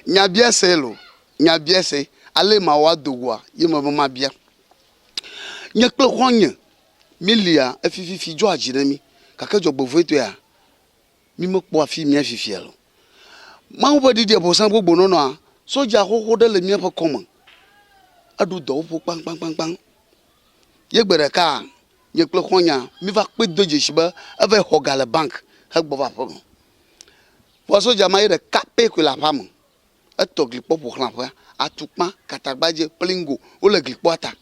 Nyabiase lo, nyabiase, ale mawɔ ado goa ye mebe mabia. Nye kple xɔ̃nye mília efififi dzɔa dzi na mí gake dzɔgbevɔ̃etɔea, mímekpɔ afi mía fifia o. Mawu ƒe ɖiɖi Abosam gbogbo nɔnɔa, sodza xoxo ɖe le míaƒe kɔme. Eɖo dɔwɔƒo kpaŋkpaŋkpaŋ. Ye gbe ɖeka nye kple xɔ̃nyea míva kpɔe do dzesi be eva yi xɔ ga le bank hegbɔ va aƒeme. Vɔa sodza ma ye ɖeka pɛ koe le aƒea me. Etɔ glikpɔ ƒo xlã aƒea, atukpa, katagbadze, plingo wole glikpɔa ta.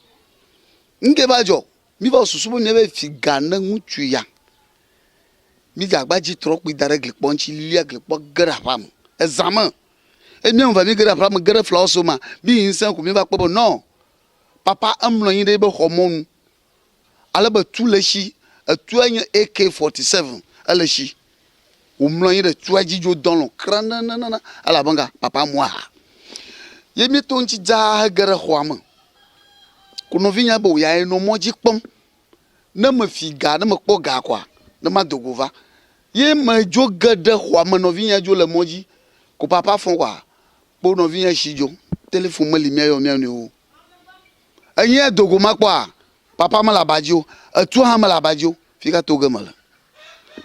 Ŋke va dzɔ, míva wɔ susu be míava yi fi ga ne ŋutsu ya. Mídze agba dzi trɔkpui da ɖe glikpɔ ŋuti, lia glikpɔ ge ɖe aƒea me. Ezã me. Eye mía ŋuve míge ɖe aƒea me, ge ɖe flawɔsiwo mea, míyi ŋusẽ ko míva kpɔ be nɔ, papa emlɔ anyi ɖe eƒe xɔ mɔnu. Ale be tu le esi, etua nye AK 47 ele esi. Wòmlɔ anyi ɖe tua dzi dzo dɔlɔ̃ krananana elabe nga papa mu aha. Ye míeto ŋuti dzaa hege ɖe xɔa me. Ko nɔvinyea be wòya yenɔ mɔ dzi kpɔm. Ne mefi ga, ne mekpɔ ga koa, ne mado go va. Ye medzo ge ɖe xɔa me nɔvinyea dzo le mɔ dzi. Ko papa fɔ koa, kpo nɔvinyea shi dzo. Telefon meli míayɔ mía nɔewo o. Enye do go makpɔa, papa mele aba dzi o, etua hã mele aba dzi o, fika to ge mele?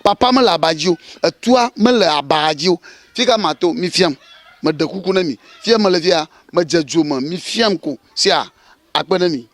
Papa mele aba dzi o, etua mele aba dzi o, fika mato? Mifiam, meɖe kuku ne mi. Fia mele fia, medze dzo me, mifiam ko sia akpe ne mi.